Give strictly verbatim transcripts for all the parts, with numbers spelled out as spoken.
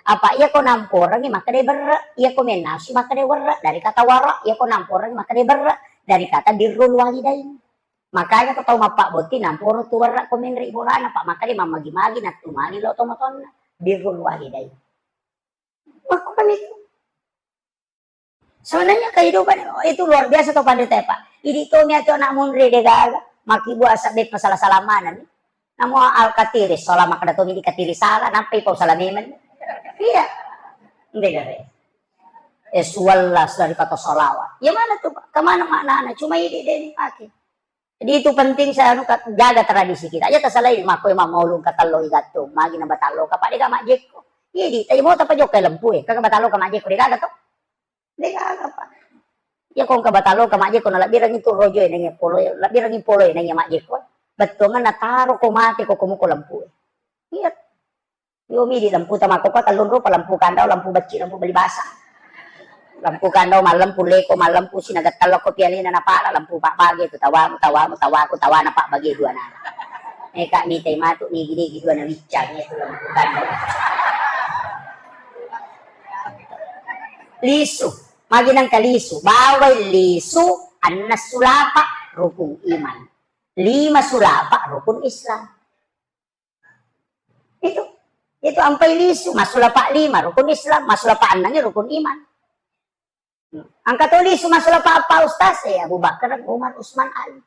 Apa iya ko namporengngi makkeda berre, iya ko mennasu makkeda werre, dari kata wara, iya ko namporengngi makkeda berre, dari kata birrul walidain. Makanya ko tau mappabbotting namporo tu werre ko menre bolana, Pak, makkeda mammagi-magi nattumani lo tomatoanna, birrul walidain. Makkuani. Sebenarnya kehidupan itu luar biasa to, Pandita, ya, Pak. Idi to mi atu anak munri de gaga, makkibua sabbe pasala-sala maneng. Namo alkatiri, sola makkeda to mi di katiri sala, nampai pau sala memeng. Iya. Ndegare. Eh, suwalla dari kata salawat. Ya mana tuh, Pak? Kemana maknana? Cuma idi de ni pakai. Jadi itu penting saya anu, Kak, jaga tradisi kita. Aja tasalai makko emang mau lungka tello igatto, magi na batallo ka, Pak, dega majjekko. Iya di, tapi mau tapa jokka lempu e, kaka batallo ka majjekko, dega to? Dega apa? Ya kong ka batallo ka majjekko, na labbirangi tu rojo e nanya polo, labbirangi polo e nanya majjekko. Bettongan na taro ko mate ko komuko lempu e. Iya. Yo mi di lempu ta makkokko tellung rupa, lempu kandau, lempu becci, lempu beli basa. Lempu kandau mallempu leko, mallempu sinaga tello ko pialina napala, lempu pabbage tu tawamu, tawamu, tawaku, tawana pabbage dua nana. Eka mitai matu nigi-nigi dua na wiccang itu lempu kandau. Lisu, magi nengka lisu, bawai lisu, anna sulapa rukun iman, lima sulapa rukun Islam. Itu, itu ampai lisu, massulapa lima rukun Islam, massulapa annangnge rukun iman. Engka to lisu massulapa appa ustaz, eh, Abu Bakar, Umar, Usman, Ali.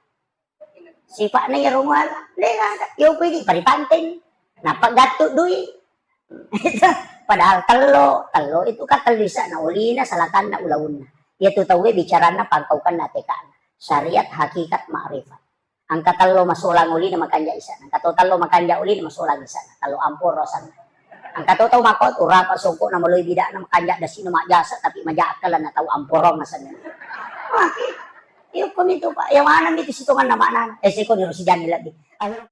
Sipa'na iyaro muala, de gaga. Yo kui di paripanteng. Nappa gattu dui. Padahal tello, tello itu kan tellu isa'na, olina, salatanna, ulaunna. Iya tu tauwe bicaranna pangkaukanna teka'na. Syariat, hakikat, ma'rifat. Engka tello masolang olina makanja isa'na. Engka to tello makanja olina masolang isa'na. Tello amporo asenna. Engka to tau makko tu rapa songko na maloi bida'na makanja dasina majjasa tapi maja akkalanna tau amporong asenna. Wah, iya ko mitu, Pak. Yang mana mitu sitonganna maknana? Eh, siko ni sijanni lebbi. Akhirnya